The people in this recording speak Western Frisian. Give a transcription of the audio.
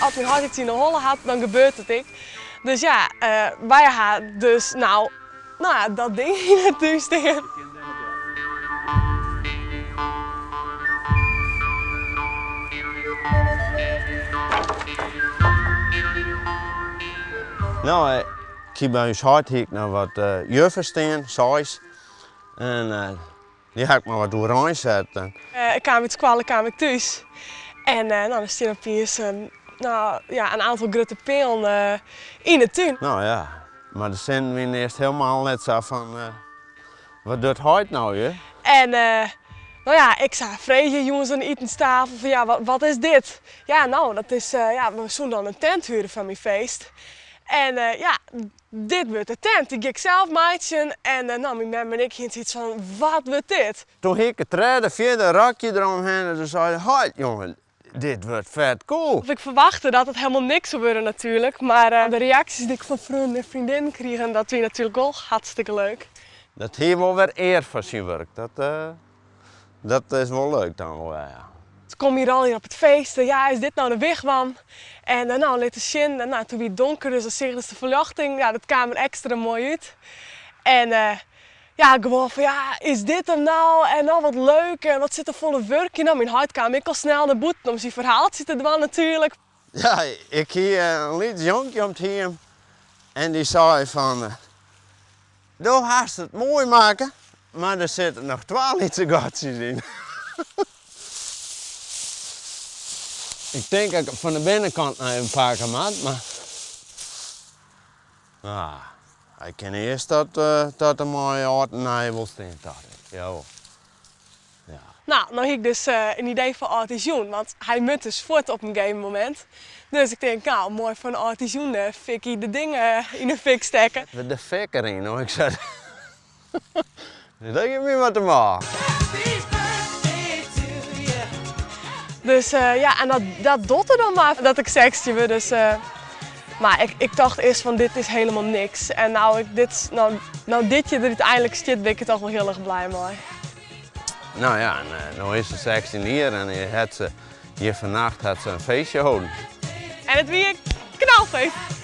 As myn heit iets yn 'e holle hat, dan gebeurt it ek. Dus ja, wy ha dus no, no ja, dat ding yn 'e tún stean. No, ik hie by ús heit hie ik noch wat juffers stean, seis. En dy ha ik mar wat oerein set. Ik kaam út skoalle kaam ik thús en no, der stean opiens no, ja, in oantal grutte peallen yn 'e tún. No ja, mar de sinnen wienen earst helemaal net sa fan, wat docht heit no hjir? En no ja, ik sa freegje jûns oan de itenstafel fan ja, wat is dit? Ja, no, dat is, ja, we soene dan in tent huren foar myn feest. En ja, dit wurdt de tent, dy gean ik sels meitsjen. En no, myn mem en ik hiene soiets fan, wat wurdt dit? Toen hie ik it tredde, fjirde rokje deromhinne en toen sei er, heit jonge, dit wurdt fet cool. Ik ferwachte dat it helemaal niks soe wurde natuerlik, mar de reaksjes dy't ik fan freonen en freondinnen krigen, dat wie natuerlik wol hartstikke leuk. Dat hie wol wer ear foar syn wurk, dat Dat is wol leuk dan wol, ja. Se komme hjir allegear op it feest, ja is dit no de wigwam? En no litte sjen, en no toen wie it donker dus dan seachst de ferljochting, ja dat kaam der ekstra moai út. En ja gewoan fan ja is dit him no en no wat leuk en wat sit der folle wurk yn. No myn heit kaam ek al snel nei bûten om syn ferhaaltsje te dwaan natuerlik. Ja, ik hie in lyts jonkje om it hiem en dy sei fan, Do hast it moai makke, mar der sitte noch twa lytse gatsjes yn. Ik tink dat ik it fan de binnenkant noch even pakke moat, mar ah, hy kin earst dat er mei âld en nij wol stean, tocht ik. Jawol. Ja. No, no hie ik dus in idee foar âldjiersjûn, want hy moat dus fuort op in gegeven momint. Dus ik tink, no, moai foar in âldjiersjûn fikkie de dingen yn 'e fik stekke. De fik deryn, hoor ik sa. Dat giet my wat te mâl. Dus ja, en dat, dat docht er dan mar, dat ik 16 wurd. Dus, mar ik, ik tocht earst fan dit is helemaal niks. En no ik dit, no, no dit hjir der úteinlik stiet, bin ik der toch wol hiel erch blij mei. No ja, en no is se 16 jier en hat se hjir fannacht hat se in feestje holden. En it wie in knalfeest!